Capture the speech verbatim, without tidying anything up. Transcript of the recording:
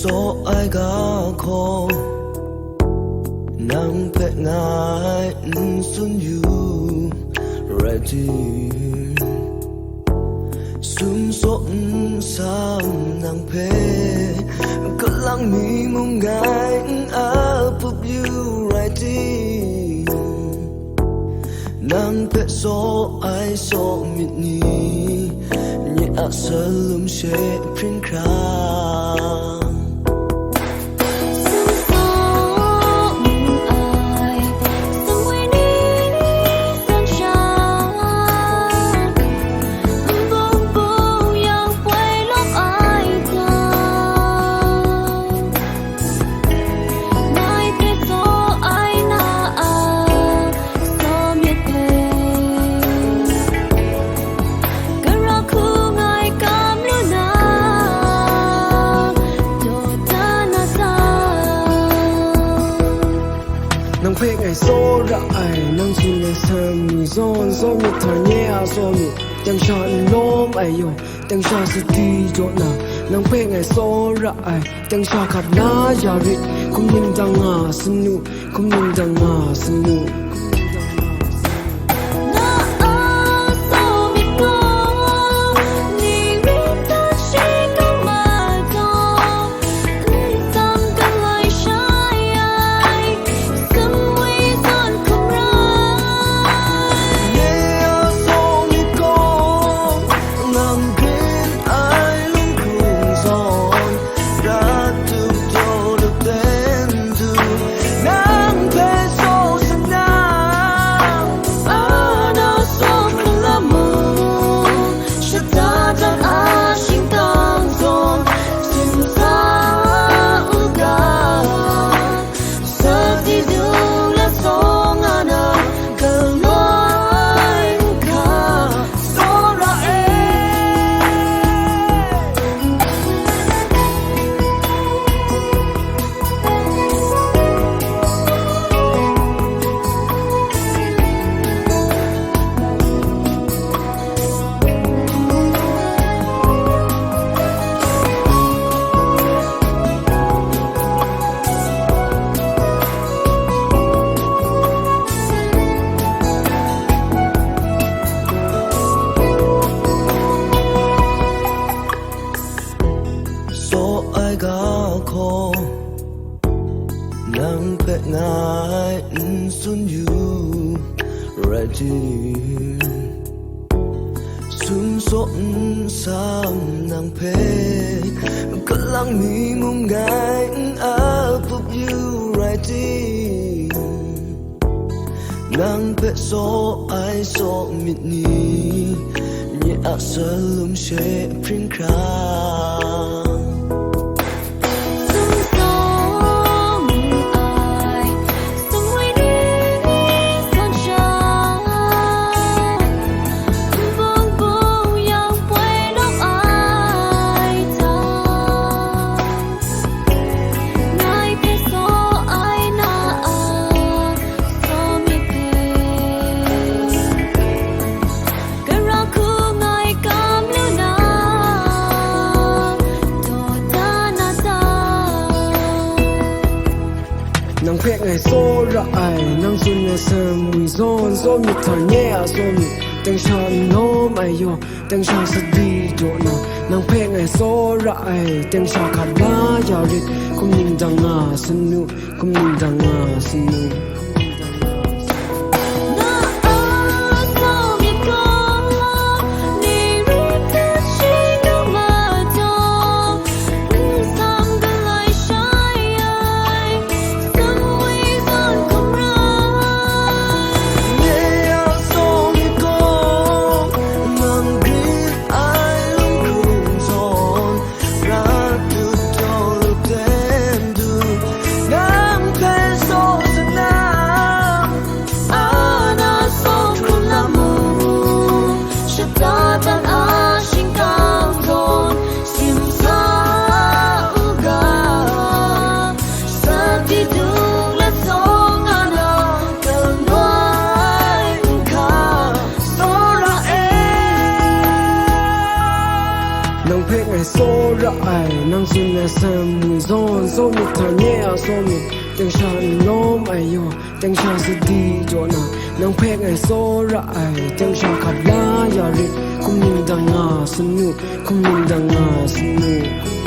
Tsaw ai ga hkaw, nang hpe ngai n tsun yu rai tim, sumsaw n sam nang hpe, kalang mi mung ngai n apup yu rai tim, nang hpe tsaw ai tsaw myit ni, nye a salum she hpring hkra. Ngai hpe tsaw ai na a tsaw myit hpe, gara hku ngai kam lu na, daw da na ta. Nang hpe ngai tsawra ai, nang tsun ai sem ni zawn, tsaw myit hta nye a tsaw myit, teng sha n lawm ai yaw, teng sha sadi jaw na, nang hpe ngai tsawra ai, teng sha hkap la ya rit, hkum ning dang nga sanu, hkum ning dang nga sanu. Na a tsaw myit gaw, ni rim dan shi kau ma taw, n tsam galoi shai ai, sumwi zawn hkum rai. Nye a tsaw myit gaw, nang grin ai lunghkrung zawn, prat tup daw lup ten du, nang hpe tsaw sana, a na tsaw hkrung lamu, shada dan a shingkang zawn, simsa u ga. Sadi dung la sawng ana, galoi n hka, tsawra e. Tsaw ai ga hkaw, nang hpe ngai n tsun yu rai tim, sumsaw n sam nang hpe, kalang mi mung ngai n apup yu rai tim, nang hpe tsaw ai tsaw myit ni, nye a salum she hpring hkra. Ngai hpe tsaw ai na a tsaw myit hpe, gara hku ngai kam lu na, daw da na ta. Nang hpe ngai tsawra ai, nang tsun ai sem ni zawn, tsaw myit hta nye a tsaw myit, teng sha n lawm ai yaw, teng sha sadi jaw na, nang hpe ngai tsawra ai, teng sha hkap la ya rit, hkum ning dang nga sanu, hkum ning dang nga sanu. Ai, nang tsun ai san mu zawn, tsawm myit hta nye a tsawm myit, teng sha n lawm ai yaw, teng sha sadi jaw na, nang hpe ngai tsawra ai, teng sha hkap la ya rit, hkum ning dang nga sum nu, hkum ning dang nga sum nu.